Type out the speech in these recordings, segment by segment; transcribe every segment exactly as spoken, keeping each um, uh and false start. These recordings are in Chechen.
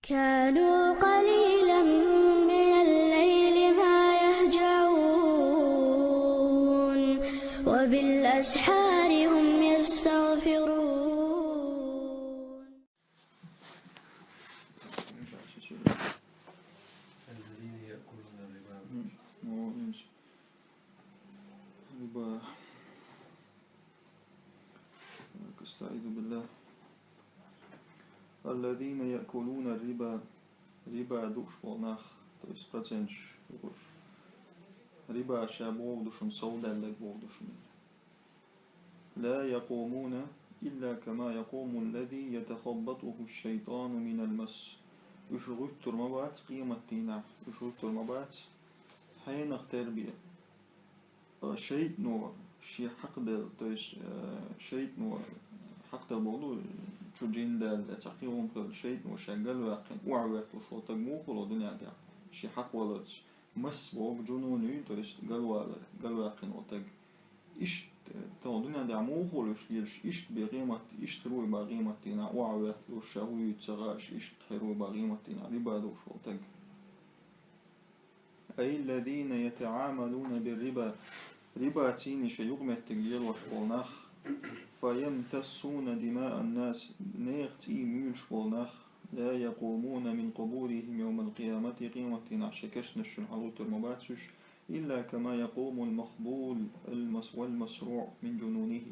كانوا قليلا من الليل ما يهجعون، وبالأسحار هم يستغفرون. الذين يأكلون الربا. الربا. أستعيذ بالله. الذين يأكلون الربا. Риба дуъш бола нах, то есть проценташ юкъуш. Риба ша боху ду шуна, сов даьлларг боху ду шуна. لا يقومون إلا كما يقوم الذي يتخبطه الشيطان من المس. Уьш гӀуьттур ма бац къематдийнахь, уьш гӀуьттур ма бац хьенах тера бен. Э, шайтӀано шен хьакхадер, то есть, э, шайтӀано хьакхадер боху ду, чу жин даьлла, цхьа кхин хӀума хилла, шайтӀано ша галваьккхина, охьаветталуш волу стаг муха ву дуьнен тӀехь, шен хьакхаваларца. Масс боху жунун ю, то есть галвалар, галваьккхина волу стаг. Иштта, тахана дуьнен тӀехь муха ву уьш лелаш, иштта бен къемат, иштта хир ву и бен къематдийнахь, охьаветталуш, ша хӀун юьйцу ца хууш, иштта хир ву и бен къематдийнахь, риба дуъш волу стаг. أي الذين يتعاملون بالربا. Рибаца шайн юкъаметтиг лелош болу нах. فيمتصون دماء الناس. Нехан цӀий муьйлуш болу нах. لا يقومون من قبورهم يوم القيامة. Къематдийнахь шайн кешнашна хьалуьттур ма бац уьш. إلا كما يقوم المخبول المس-، والمصرع من جنونه.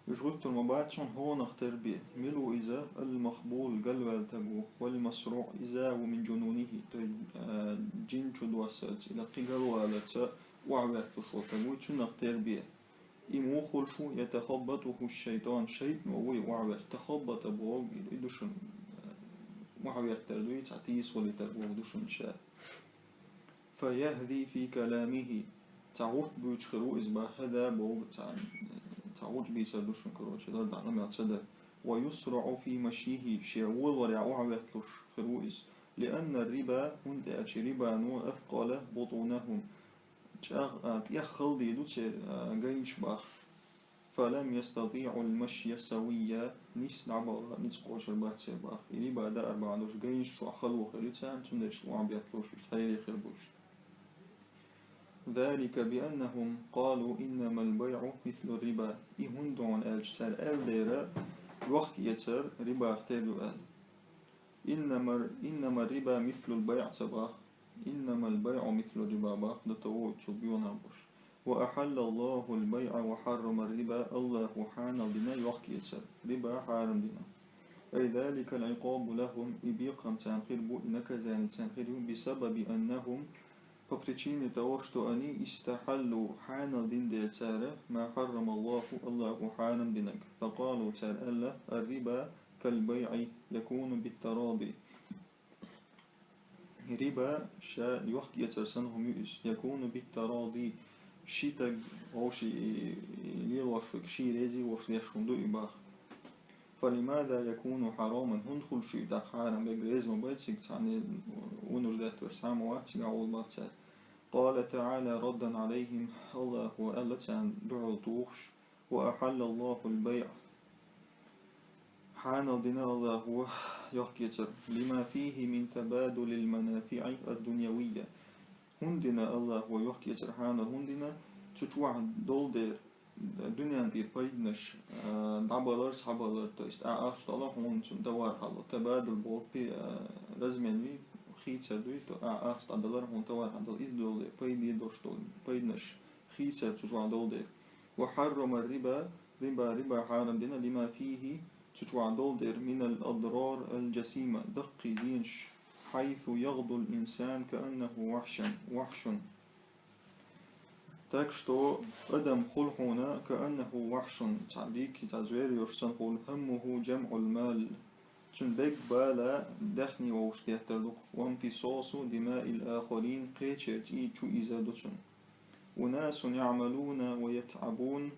Уьш гӀуьттур ма бац хьуна хьенах тера бен. Мила ву иза? المخبول, галваьлла стаг ву, والمصرع, иза а ву من جنونه, то есть, а, жин чу доссарца, или кхин галваларца охьаветталуш волу стаг ву, цунах тера бен. И муха хуьлуш ву? يتخبطه الشيطان, шайтӀано ву и охьаветталуш. تخبط боху, и ду шуна, а, охьаветтар ду, и цхьа тийсавалийтар боху ду шуна ша. فيهذي في كلامه. Цхьа гӀурт буьйцуш хир ву иза бен, хӀада боху, цхьа, цхьа гӀурт бийцар ду шуна, короче, лар дӀа къамел ца дар. ويسرع في مشيه, шен волаварехь охьаветталуш хир ву иза. لأن الربا, хӀунда аьлча рибано, أثقل بطونهم. ЧӀагӀ-, а, тӀех хала дийр ду церан, а, гайнаш бен. فلم يستطيعوا المشي سويا, нисса дӀабахара ницкъ кхочур бац церан бен. И риба даар бахьана долуш гайнаш чохь хало хир ю царна, цундела охьаветталуш уьш хьере хир бу уьш. ذلك بأنهم قالوا إنما البيع مثل الربا. И хӀунда ду хьуна аьлча, цара аьлла дера, йохк-эцар рибах тера ю аьлла. إنما، إنما الربا مثل البيع ца боху. إنما البيع مثل الربا боху, до того цу бёнах баш. وأحل الله البيع وحرم الربا, Аллахо хьанал дина йохк-эцар, риба хьарам дина. أي ذلك العقاب لهم, и бекхам царна хир бу, и наказание царна хир ю, بسبب أنهم, по причине того, что они استحلوا, хьанал дина дела цара, ما حرم الله, Аллахо хьарам динарг. فقالوا, цара аьлла, الربا كالبيع يكون بالتراضي. Риба ша йохк-эцар санна хӀума ю иза. يكون بالتراضي. Ши стаг вовший лелош верг, ший реза волуш деш хӀума ду и боху. فلماذا يكون حراما؟ ХӀунда хуьлуш ю и тӀаккха хьарам? Верг реза ма бац цига, цхьанне вынуждать верг схьа а ма вац цигахь волу боху цара. قال تعالى ردا عليهم, Аллахо аьлла царна дуьхьал тухуш, وأحل الله البيع. Хьанал дина Аллахо йохк-эцар, لما فيه من تبادل المنافع الدنيوية. ХӀунда дина Аллахо йохк-эцар хьанал, хӀунда дина? Цу чохь долу дера, дуьнен тӀера пайданаш, а, дӀабалар, схьабалар, то есть ахча дала хьуна цунна товар хьалла. Табадул боху, пи-, а, размен вий, хийцар дуй, то а-, ахча дӀадалар хьуна товар хьадала. Иза долу дера, пайде долуш долу пайданаш, хийцар цу чохь долу дера. وحرم الربا, риба, риба хьарам дина, لما فيه, цу чохь долу дера, من الأضرار الجسيمة, даккхий зенаш, حيث يغدو الإنسان كأنه وحشا، وحش. Так что адам хуьлу хьуна, كأنه وحش, цхьа дикка, цхьа звер йолуш санна хуьлу, همه جمع المال, цуьнан берриг бала даьхни вовшахтеттар ду, وامتصاص دماء الآخرين, кхечеран цӀий чуизар ду цуьнан. أناس يعملون ويتعبون,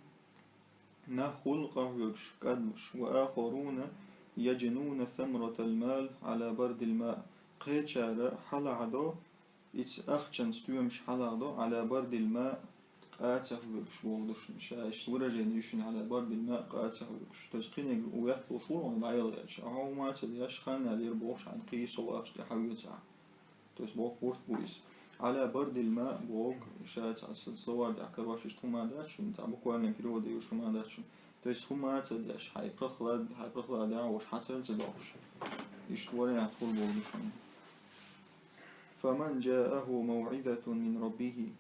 нах хуьлу къахьоьгуш, кӀадлуш, وآخرون يجنون ثمرة المال على برد الماء, кхечара хьалахьадо, иза ахчан стоьмаш хьалахьадо, على برد الماء, къацахь вуьгуш боху ду шуна. Ша иштта выражение ю шуна: على برد الماء къацахь вуьгуш. То есть кхиниг ветталуш ву хьуна дӀаяла гӀерташ. Ахьа хӀума ца деш, ханна лер бохуш хьайна кхийсо лаахаш тӀаьхьавеца ахьа. То есть боху гӀурт бу иза. على برد الماء боху, ша цхьа с-, словарь тӀехь карош иштта хӀума дац шуна, цхьа буквальный перевод ю шуна хӀума дац шуна. То есть хӀума ца деш, хьайн прохлад-, хьайн прохладехь волуш хьацар ца доккхуш. Иштта вариант хуьлу боху ду шуна. فمن جاءه موعظة من ربه.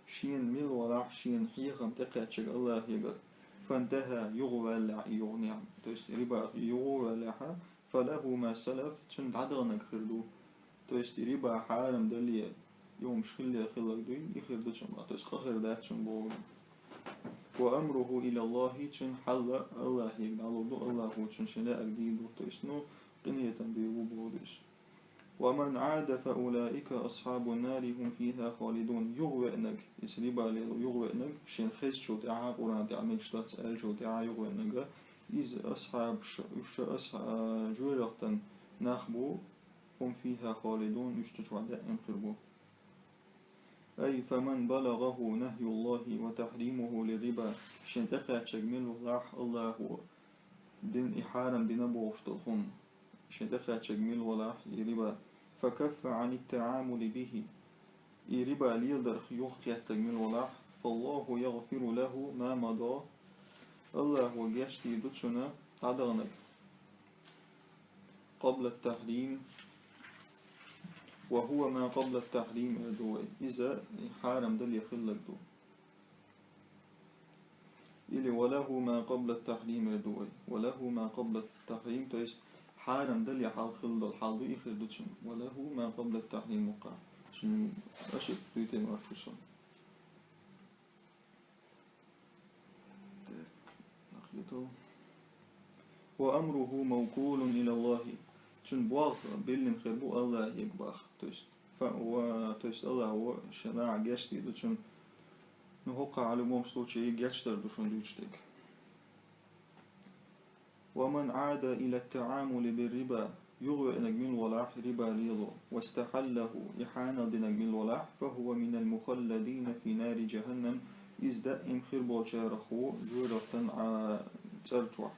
Шена мила валахь, шена хьехам тӀекхаьчнарг Аллахьегара. فانتهى юхаваьллехь и юха ниӀмат. То есть риба юхаваьллехь, فله ما سلف цунна дӀадаханарг хир ду. То есть и риба хьарам дале, и хӀумаш хилла хилларг дуй, и хир ду цунна. То есть къа хир дац цунна боху. وأمره إلى الله цуьнан хьал Аллахьега дӀалур ду, Аллахьо цунна шен лаьарг дийр ду. То есть, ну, къинхетам бийр бу боху иза. ومن عاد فأولئك أصحاب النار هم فيها خالدون. Юхавеанарг, иза риба лело юхавеанарг, шена хезначул тӀаьхьа, Къуръан тӀехь мегаш дац аьллачул тӀаьхьа юхавеанарг, иза асхьабаш, уьш ша асхьа-, жоьжахатин нах бу, هم فيها خالدون, уьш цу чохь даим хир бу. أي فمن بلغه نهي الله وتحريمه للربا. Шена тӀекхаьчнарг мила валахь, Аллахьо дин и хьарам дина бохуш долу хӀума. Шена тӀекхаьчнарг мила валахь и риба. فكف عن التعامل به. И риба леладарх юхакхеттарг мила валахь. فالله يغفر له ما مضى. Аллахьо гечдийр ду цунна дӀадаханарг. قبل التحريم. وهو ما قبل التحريم эр ду вай. Иза хьарам дале хилларг ду. Или وله ما قبل التحريم эр ду вай. وله ما قبل التحريم, то есть хьарам дале хьалха хилла долу хьал ду, и хир ду цунна. وله ما قبل التحريم мукъа. Шуна ошибка дуьйцуш ма ду со. Так, нахъе тол. وأمره موكول إلى الله. Цуьнан болх биллина хир бу Аллахьега боху. То есть, фа-, ва, то есть Аллахьо шен нахе гечдийр ду цунна. Ну, хӀокхахь, в любом случае, гечдар ду шуна дуьйцуш дерг. ومن عاد إلى التعامل بالربا, юхавеанарг мила валахь риба лело, واستحله, и хьанал динарг мила валахь, فهو من المخلدين في نار جهنم, иза даим хир болчарах ву жоьжахатин, а, цӀар чохь.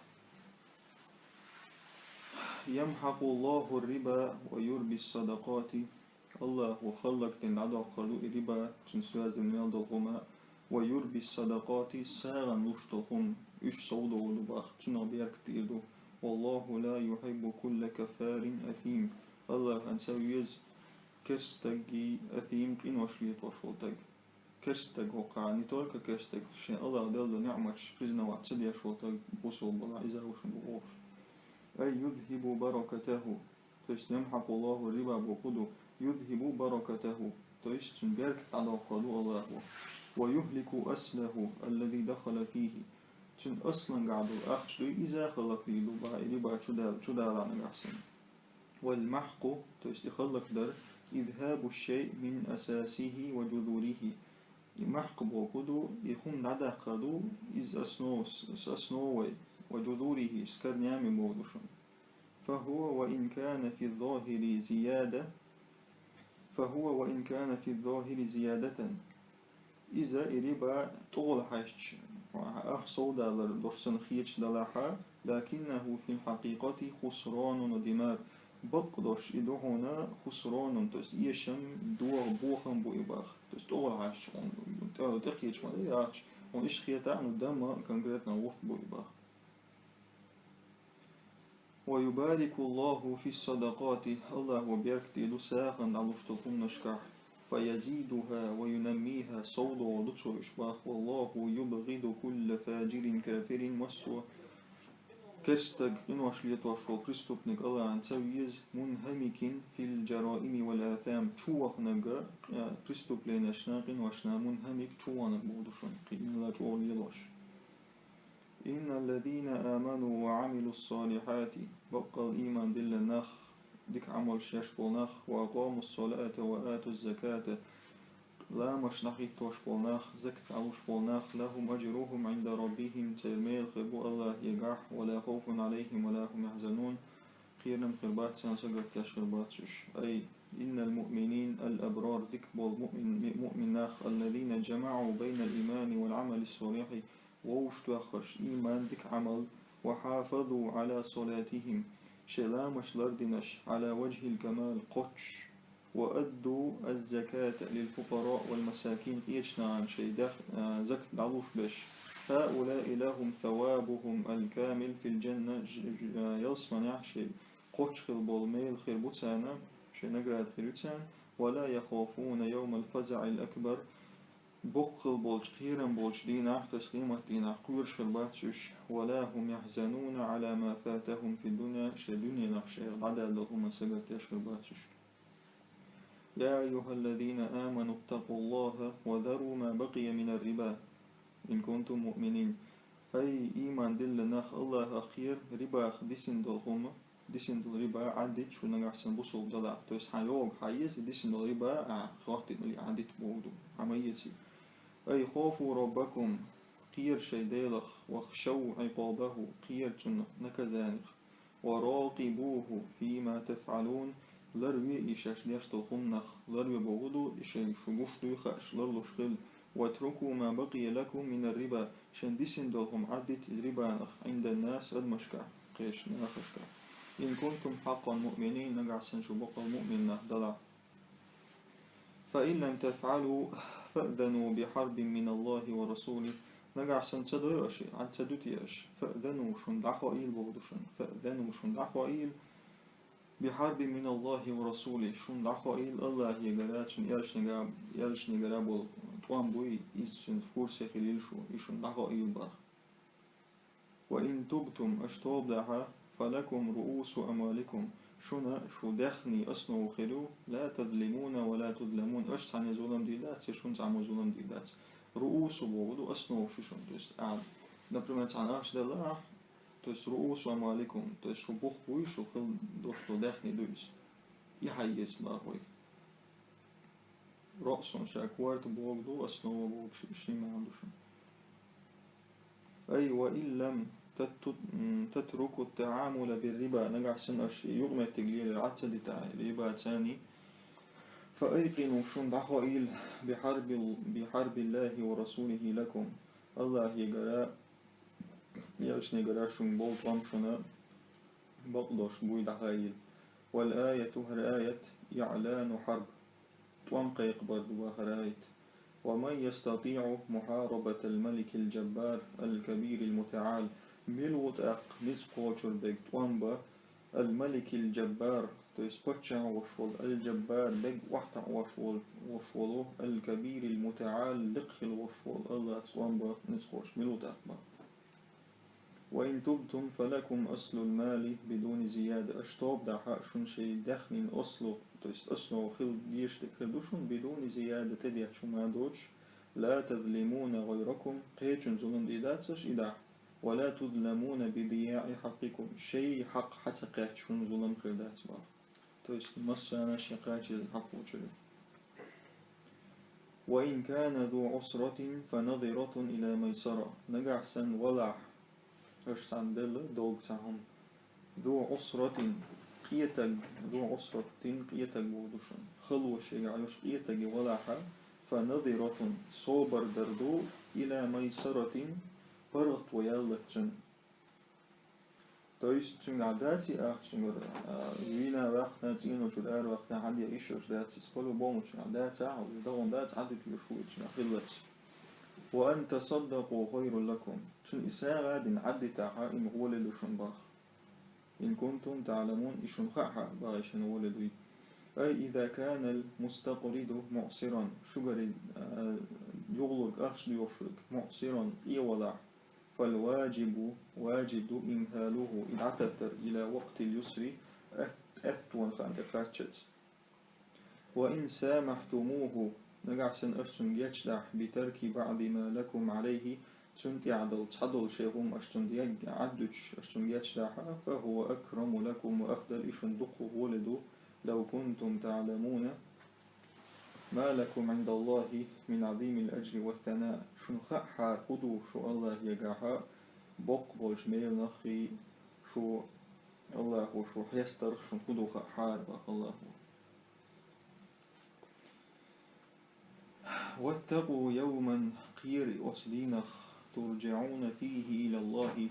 يمحق الله الربا ويربي الصدقات. Аллахьо хӀаллакдина дӀадоккхур ду и риба, цуьнан связанный мел долу хӀума, ويربي الصدقات, сагӀана луш долу хӀума, уьш совдовлу ду боху, цунах беркат дийр ду. والله لا يحب كل كفار أثيم. Аллахьна ца веза керста стаг, асим, къинош летош волу стаг. Керста стаг хӀокхахь, не только керста стаг, шен Аллахьа делла ниӀматаш признавать ца деш волу стаг, бусалба валахь, иза ву шуна бохуш. أي يذهب بركته. То есть يمحق الله الربا боху ду, يذهب بركته, то есть цуьнан беркат дӀадоккхур ду Аллахьо. ويهلك أصله الذي دخل فيه. Цуьнан аслангахь долу ахча дуй, иза хӀаллакдийр ду боху, и риба чудал-, чудалахь нагахь санна. والمحق, то есть и хӀаллакдар, إذهاب الشيء من أساسه وجذوره. И махкъ боху ду, и хӀума дӀадаккхар ду, из основ-, с-, с основой, وجذوره, с корнями боху ду шуна. فهو وإن كان في الظاهر زيادة، فهو وإن كان في الظاهر زيادة. Иза и риба тӀехула хьаьжча, ахча совдалар долуш санна хеташ далахь а, لكنه في الحقيقة خسران ودمار. Бакъдолуш и ду хьуна хусронун, то есть эшам, догӀа, бохам бу и боху. То есть тӀехула хьаьжча хьуна, тӀе-, тӀекхеча ма дай ахча, хьуна иштта хетахь а, ну, дама конкретно гӀурт бу и боху. ويبارك الله في الصدقات, Аллахьо беркате ду сагӀана дӀалуш долу хӀуманашкахь, فيزيدها وينميها, совдохур ду цо уьш боху, والله يبغض كل فاجر كافر, массо керста стаг, къинош летош волу преступник Аллахьна ца веза, منهمك في الجرائم والآثام, чуваханарг, э, преступленешна, къиношна, منهمك, чуваханарг боху ду шуна, кхин мелла чӀогӀа лелош. إن الذين آمنوا وعملوا الصالحات, баккъал ийман диллина нах, дика Ӏамалш еш болу нах, وأقاموا الصلاة وآتوا الزكاة, ламаш дӀахӀиттош болу нах, закат дӀалуш болу нах, لهم أجرهم عند ربهم, церан мела хир бу Аллахьегахь, ولا خوف عليهم ولا هم يحزنون, Кхерам хир бац, царна сагатдеш хир бац уж. أي إن المؤمنين الأبرار, дика болу муъмин-, муъмин нах, الذين جمعوا بين الإيمان والعمل الصالح, вовшахтоьххаш ийман, дика Ӏамал, وحافظوا على صلاتهم, шайн ламазаш лардинарш, على وجه الكمال, кхоччуш, وأدوا الزكاة للفقراء والمساكين, къечу нахана шайн дах-, а, закат дӀалуш берш. هؤلاء لهم ثوابهم الكامل في الجنة, ж-, ж-, а, ялсаманехь шайн кхоччуш хила болу мел хир бу царна, шайн награда хир ю царна. ولا يخافون يوم الفزع الأكبر, боккха хила болчу кхерам болчу дийнахь, то есть къематдийнахь кхоьруш хир бац уьш. ولا هم يحزنون على ما فاتهم في الدنيا, шайн дуьненахь шайх дӀадаьлла долу хӀуманна сагатдеш хир бац уьш. يا أيها الذين آمنوا اتقوا الله وذروا ما بقي من الربا إن كنتم مؤمنين. Ай, ийман диллина нах, Аллахах кхера, рибах дисина долу хӀума, дисина долу риба Ӏаддита шу нагахь санна бусалба далахь. То есть хьан йогӀу хьан еза дисина долу риба а хӀоттийна ли Ӏаддита боху ду, хьан ма еза. أي خافوا ربكم, кхера шайн Делах, واخشوا عقابه, кхера цунна наказаниях. وراقبوه فيما تفعلون, ларве и шаьш деш долу хӀуманах, ларве боху ду, и шайн шу гуш дуй хууш ларлуш хила. واتركوا ما بقي لكم من الربا, шайн дисина долу хӀума Ӏаддита и рибанах, عند الناس, адамашкахь, кхечу нахашкахь. إن كنتم حقا مؤمنين, нагахь санна шу бакъал муъмин нах далахь. فإن لم تفعلوا فأذنوا بحرب من الله ورسوله. Нагахь санна ца дой аша, Ӏад ца дуьтий аша, فأذنوا, шуна дӀахоийла боху ду шуна, فأذنوا, шуна дӀахоийла, بحرب من الله ورسوله, шуна дӀахоийла Аллахьегара, цуьнан элчанегара, элчанегара болу тӀом буй, иза цуьнан фурсе хилийла шу, и шуна дӀахоийла боху. وإن تبتم, аша тоба дахь, فلكم رءوس أموالكم, шуна шу даьхнийн основа хир ю, لا تظلمون ولا تظلمون, аша цхьанне зулам дийр дац, я шуна цхьаммо зулам дийр дац. Руусу боху ду основа шу шуна, то есть, а, например, цхьана ахча делла ахь, то есть رءوس أموالكم, то есть шу бух буй, шу хила долуш долу даьхни ду иза. И хьайгӀа еза лахой. Раъсун ша корта боху ду, основа боху ши, ши маьӀна ду шуна. أي وإن لم تت-, м, تتركوا التعامل بالربا, нагахь санна аша юкъаметтиг лелар Ӏад ца дитахь, рибаца, فأيقنوا, шуна дӀахоийла, بحرب ال-, بحرب الله ورسوله لكم, Аллахьегара, элчанегара шуна болу тӀом шуна бакъдолуш буй дӀахоийла. والآية, хӀара аят, إعلان حرب, тӀом кхайкхабар ду боху хӀара аят. ومن يستطيع محاربة الملك الجبار الكبير المتعال, мила ву тӀаккха ницкъ кхочур берг тӀом бан الملك الجبار, то есть паччахь волуш волу, الجبار, берг охьатаӀош волу, волуш волу, الكبير المتعال, лекха хила волуш волу Аллахьца тӀом бан ницкъ кхочуш мила ву тӀаккха бан. وإن تبتم فلكم أصل المال بدون زيادة. Аша тоба дахь, шуна шайн даьхнийн аслу, то есть основа хила дезаш дерг хир ду шуна, بدون زيادة, тӀедеттачу хӀума доцуш, لا تظلمون غيركم, кхечунна зулам дийр дац аша и дахь, ولا تظلمون بضياع حقكم, шайн хьакъ хьа ца кхаьчча шуна зулам хир дац боху. То есть массарна шен кхача еза хьакъ волчуьра. وإن كان ذو عسرة فنظرة إلى ميسرة. Нагахь санна валахь, аша цхьанна делла долг цхьа хӀума. ذو عسرة, къинтӀера, ذو عسرة, къинтӀера боху ду шуна. Хало шегахь йолуш къинтӀера валахь, فنظرة, собар дар ду, إلى ميسرة, паргӀато яллалц цуьнан. То есть, цуьнгахь дац и ахча цуьнгара, а, вийна ваьккхина, цӀено чуьра ара ваьккхина, хьан де йиш йолуш дац иза. По-любому цуьнгахь дац ахьа, иза догӀун дац, Ӏадуьтуьйтур шу иза цуьнгахь хиллалц. وأن تصدقوا خير لكم. Цунна и сагӀа а дина Ӏаддитахь, и ма гӀоле ду шуна боху. إن كنتم تعلمون, и шуна хаьа хьа, боху, и шуна гӀоле дуй. أي إذا كان المستقرض معسرا, шуьгара, а, юхалург ахча доьхуш верг, معسرا, къе валахь, فالواجب, важиб ду, إمهاله, и дӀататтар, إلى وقت اليسر, атт-, аьттонан хан тӀе кхаччалц. وإن سامحتموه, нагахь санна аша цунна гечдахь, بترك بعض ما لكم عليه, цунна тӀехь долу цхьадолу шайн хӀума аша цунна дегга Ӏаддуьтуш, аша цунна гечдахь, فهو أكرم لكم وأفضل, и шуна дуккха гӀоле ду, لو كنتم تعلمون ما لكم عند الله من عظيم الأجر والثناء. Шуна хаьа хьара хӀун ду шу Аллахьегахь боккха болчу меланах, шу Аллахо шо хьестарх шун хӀу ду хаа хьара, бах Аллахо. واتقوا يوما, кхера оцу дийнах, ترجعون فيه إلى الله,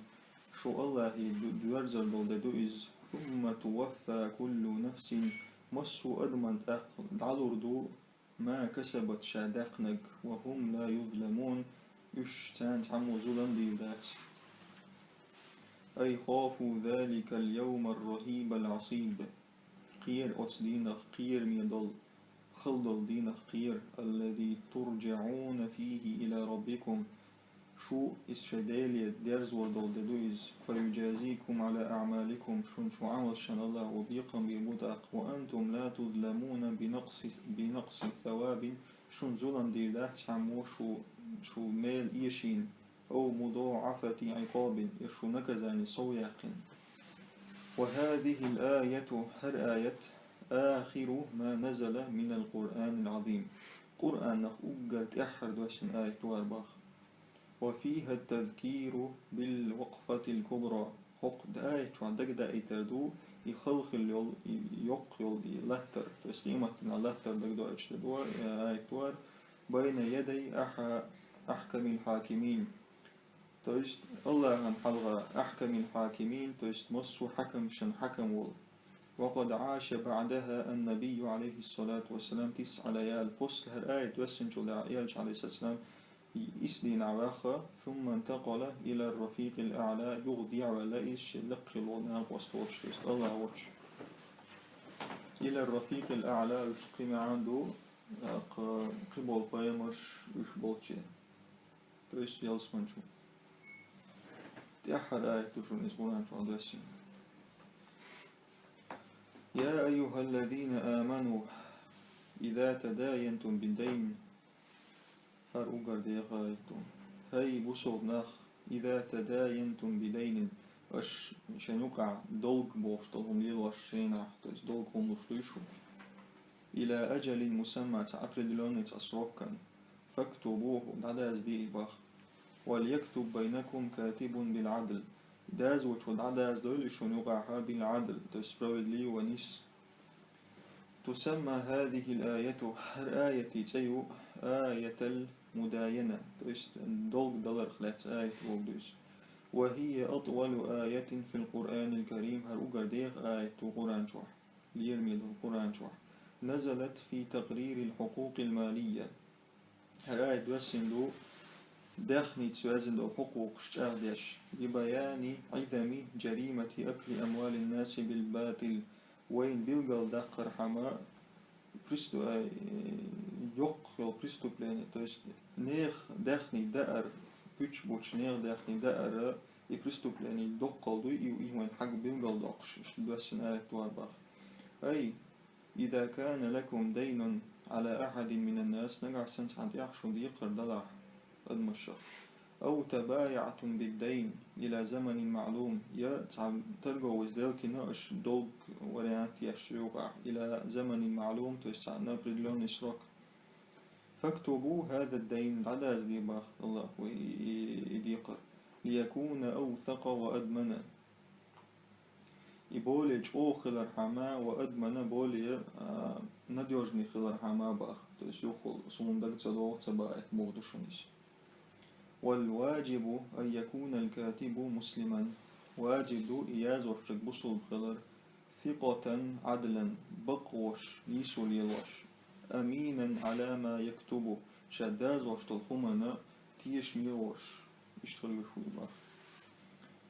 шу Аллахе ду-, доьрзар долу де ду иза, ثم توفى كل نفس, массо а адаман тӀаккха дӀалур ду, ما كسبت, ша даьккхинарг, وهم لا يظلمون, уьш царна цхьаммо зулам дийр дац. أي خافوا ذلك اليوم الرهيب العصيب. Кхера оцу дийнах, кхераме долу, хала долу дийнах кхера, الذي ترجعون فيه إلى ربكم, шу иза шайн Деле дерзор долу де ду иза, فيجازيكم على أعمالكم, шун шу Ӏамалшна Аллахо бекхам бийр бу тӀаккха, وأنتم لا تظلمون بنقص، بنقص ثواب, шун зулам дийр дац цхьаммо шу, шу мел эшийна, أو مضاعفة عقاب, я шу наказание сов яьккхина. وهذه الآية, хӀара аят, آخر ما نزل من القرآن العظيم, Къуръанах уггар тӀаьххьара доьссина аят ду хӀара, бах. وفيها التذكير بالوقفة الكبرى. ХӀокху аят чохь дагадаийтар ду и хала хилла йолу, и йоккха йолу и латтар, то есть къематдийнахь латтар дагадоуьйтуш ду хӀара, э, аят ду хӀара, بين يدي أح-، أحكم الحاكمين. То есть Аллахьан хьалха أحكم الحاكمين, то есть массо а хьаькамашна хьаькам волу. وقد عاش بعدها النبي عليه الصلاة والسلام تسع ليال. После хӀара аят доьссинчул тӀаьхьа Элча, عليه الصلاة والسلام, исс дийнахь ваьхна, ثم انتقل إلى الرفيق الأعلى, юха дехьаваьлла иза шен лакхахь волу накъост волчу, то есть Аллахь волчу. إلى الرفيق الأعلى, уьш кхин маьӀна ду, кхин болу пайхамарш уьш болчу. То есть ялсамани чу. ТӀаьххьара аят ду шуна иза Къуръан чохь доьссина. يا أيها الذين آمنوا إذا تداينتم بدين. ХӀара уггар деха аят ду. ХӀай бусалба нах, إذا تداينتم بدين, аша шайн юкъахь долг бохуш долу хӀума лелош шайнахь, то есть долг хӀума луш дуй шу. إلى أجل مسمى, цхьа определённый цхьа срокан. فاكتبوه, дӀадаздойла, бах. وليكتب بينكم كاتب بالعدل. Даздечо дӀадаздойла шуна юкъахь بالعدل, то есть справедливо, нийса. تسمى هذه الآية, хӀара аятан цӀе ю آية المداينة, то есть долг даларх лаьцна аят бохург ду иза. وهي أطول آية في القرآن الكريم, хӀара уггар деха аят ду Къуръан чохь, лераме долу Къуръан чохь. نزلت في تقرير الحقوق المالية. ХӀара аят доьссина ду даьхница связан долу хьукъукъаш чӀагӀдеш. لبيان عظم جريمة أكل أموال الناس بالباطل. Вайна билгалдаккхархьама престу-, э, йоккха йолу преступление, то есть нехан даьхни даар, гучу бучу нехан даьхни даар, и преступление доккхал дуй, и, и вайна хьаг билгалдоккхуш, иштта доьссина аят ду хӀара, бах. أي إذا كان لكم دين على أحد من الناس, нагахь санна цхьанна тӀехь шун декхар далахь адамашах. أو تبايعتم بالدين إلى زمن معلوم, я цхьа торговый сделка йина аша долг вариант еш юкъахь, إلى زمن معلوم, то есть цхьа на определённый срок. فاكتبوا هذا الدين, дӀадаздойла, бах, Аллахьо и, и, и декхар. ليكون أوثق وأضمن. И более чӀогӀа хилархьама, وأضمن, более, а, надёжный хилархьама, бах. То есть юха суна дага ца догӀу, ца баийта бохург ду шуна иза. والواجب أن يكون الكاتب مسلما. Важиб ду и яздечерг бусалба хилар, ثقة عدلا, бакъволуш, нийсо лелош, أمينا على ما يكتب, ша даздеш долу хӀуманна тешаме волуш, иштта хила везаш ву, бах.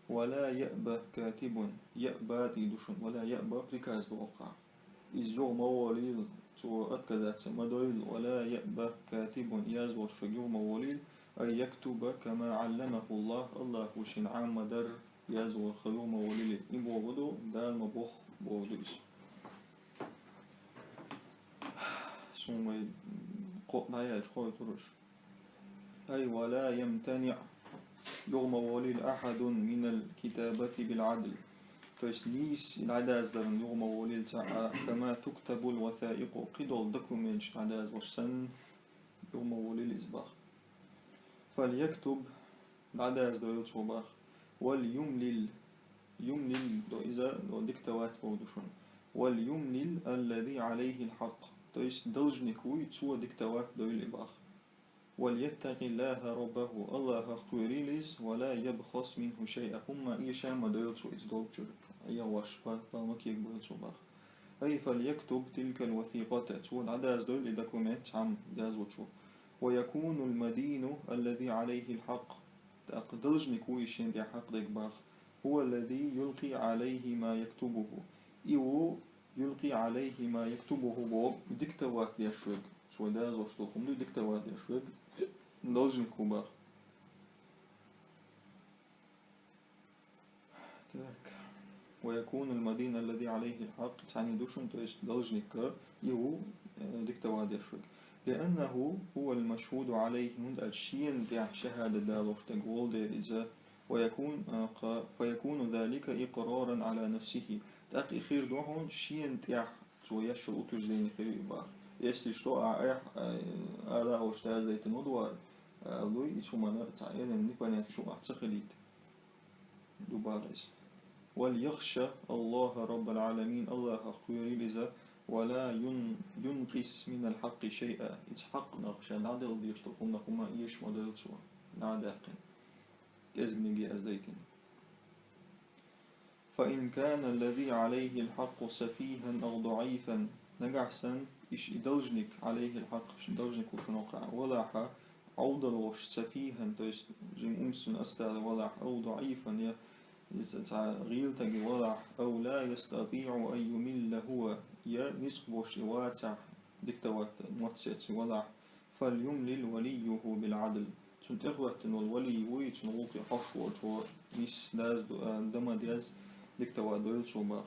ولا يأب كاتب, يأب тӀе ду шуна, ولا يأب приказ ду хӀокхахь. Иза юха ма волийла, цо отказаться ма дойла, ولا يأب كاتب, яздечерг юха ма волийла, أن يكتب كما علمه الله, Аллахьо шена Ӏамадар яздорах юха ма волийла, и бохург ду, Дала ма бохху бохург ду иза. Суна вай кхоъ дӀаяьлча хойтур уьш. أي ولا يمتنع, юха ма волийла, أحد من الكتابة بالعدل. То есть нийса дӀадаздарна юха ма волийла цхьа а, كما تكتب الوثائق, кхидолу документаш дӀадаздеш санна, юха ма волийла иза, бах. فليكتب, дӀадаздойла цо, бах. وليملل, يملل, до иза, до диктовать боху ду шуна. وليملل الذي عليه الحق. То есть должник вуй, цо диктовать дойла и бах. وليتق الله ربه, Аллахах кхоьрийла иза, ولا يبخس منه شيئا, хӀумма эша ма дойла цо иза долчуьра, эгӀаш, патал ма кегабойла цо бах. أي فليكتب تلك الوثيقة, цо дӀадаздойла и документ цхьамма дазвучо. ويكون المدين الذي عليه الحق, тӀаккха должник вуй шен тӀехь хьакъ дерг бах. هو الذي يلقي عليه ما يكتبه. И ву يلقي عليه ما يكتبه боху диктовать деш верг. Цо дазвеш долу хӀума ду диктовать деш верг. Должник ву бах. Так. ويكون المدين الذي عليه الحق, цхьаьна ду шуна, то есть должник, и ву, э, диктовать деш верг. لأنه هو المشهود عليه, хӀунда аьлча шена тӀехь шахӀадат далош дерг волу дела иза. ويكون, а, кха-, فيكون ذلك إقرارا على نفسه. ТӀаккха и хир ду хьуна шена тӀехь цо еш йолу утверждение хир ю бах. Если что, а, айхьа, а, ала уьш даздайтина ма ду вара, а, луй, и цу хӀуманна цхьа элен непонятный шух ца хилийта. Ду бах иза. وليخش الله رب العالمين, Аллахах кхоьрийла иза, ولا ين-, ينقص من الحق شيئا. Иза хьакъ нах ша дӀаделла дезаш долу хӀуманах хӀума эша ма дойла цо, дӀа а даьккхина. КӀезигниг яздайтина. فإن كان الذي عليه الحق سفيها أو ضعيفا, нагахь санна, иш и должник, عليه الحق, должник ву шуна воккхахь, валахь, Ӏовдалвеш, سفيها, то есть жима умственный отсталый валахь, أو ضعيفا, я, я цхьа гӀийлтаг валахь, أو لا يستطيع أن يمل هو, я ницкъ беш и вацахь, диктовать мотт сеций валахь, فليملل وليه بالعدل. Цунна тӀехӀоьттина волу валий вуй, цунна гӀуллакхе хьош волчо нисса дазду-, а, дан ма деза, диктовать дойла цо бах.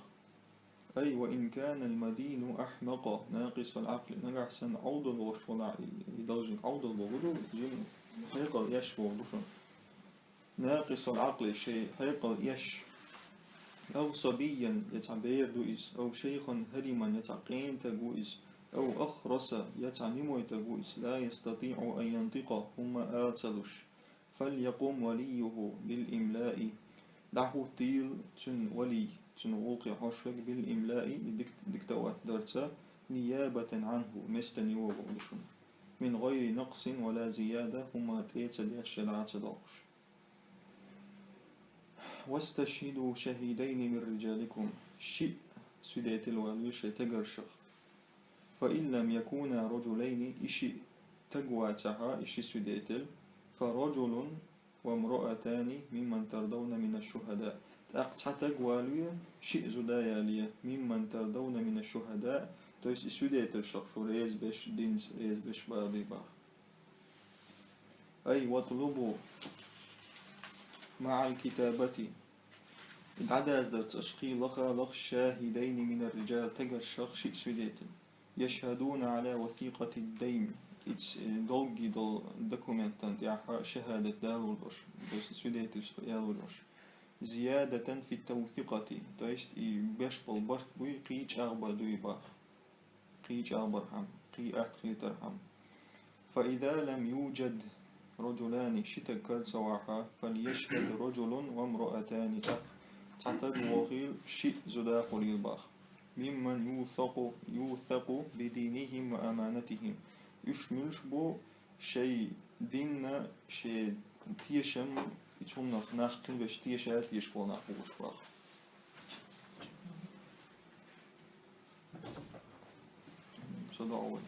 أي وإن كان المدين أحمق ناقص العقل. Нагахь санна Ӏовдалвеш валахь, и, и должник Ӏовдал боху ду, жима хьекъал еш боху ду шуна. ناقص العقل, шен хьекъал еш. أو صبيا, я цхьа бер ду иза, أو شيخا هرما, я цхьа къена таг ву иза, أو أخرس, я цхьа немой таг ву иза, لا يستطيع أن ينطق, хӀумма ала ца луш. فليقم وليه بالإملاء. ДӀахӀуттийла цуьнан валий, цуьнан гӀуллакхе хьош верг, بالإملاء, и дикт-, диктовать дарца, نيابة عنه, вместо него боху ду шуна. من غير نقص ولا زيادة, хӀумма тӀе а ца деш, я дӀа а ца доккхуш. واستشهدوا شهيدين من رجالكم. Шиъ свидетель валаве шайн тегаршах. فإن لم يكونا رجلين, и шиъ таг вацахьа, и ши свидетель, فرجل وامرأتان ممن ترضون من الشهداء. ТӀаккха цхьа таг валаве, шиъ зуда ялае, ممن ترضون من الشهداء, то есть и свидетельшах шу реза беш, динца реза беш бала бий бах. أي واطلبوا مع الكتابة. ДӀадаздарца аша кхий лаха лаха شاهدين من الرجال, тегаршах шиъ свидетель. يشهدون على وثيقة الدين. Иц, э, долгий долу документан тӀехь шахӀадат далур долуш, то есть свидетельство ялур долуш. زيادة في التوثيقة, то есть и беш болу барт буй, кхий чӀагӀбар дуй бах. Кхий чӀагӀбархьама, кхий атта хетархьама. فإذا لم يوجد رجلان, ши таг кара ца вахьа, فليشهد رجل وامرأتان, тӀаккха цхьа таг вохийла, шиъ зуда хуьлийла бах. ممن يوثق, يوثق بدينهم وأمانتهم. Уьш муьлш бу, шайн динна, шен тешам, и цунах нах кхин беш теша, теша болу нах бу уьш бах. Со догӀу вай.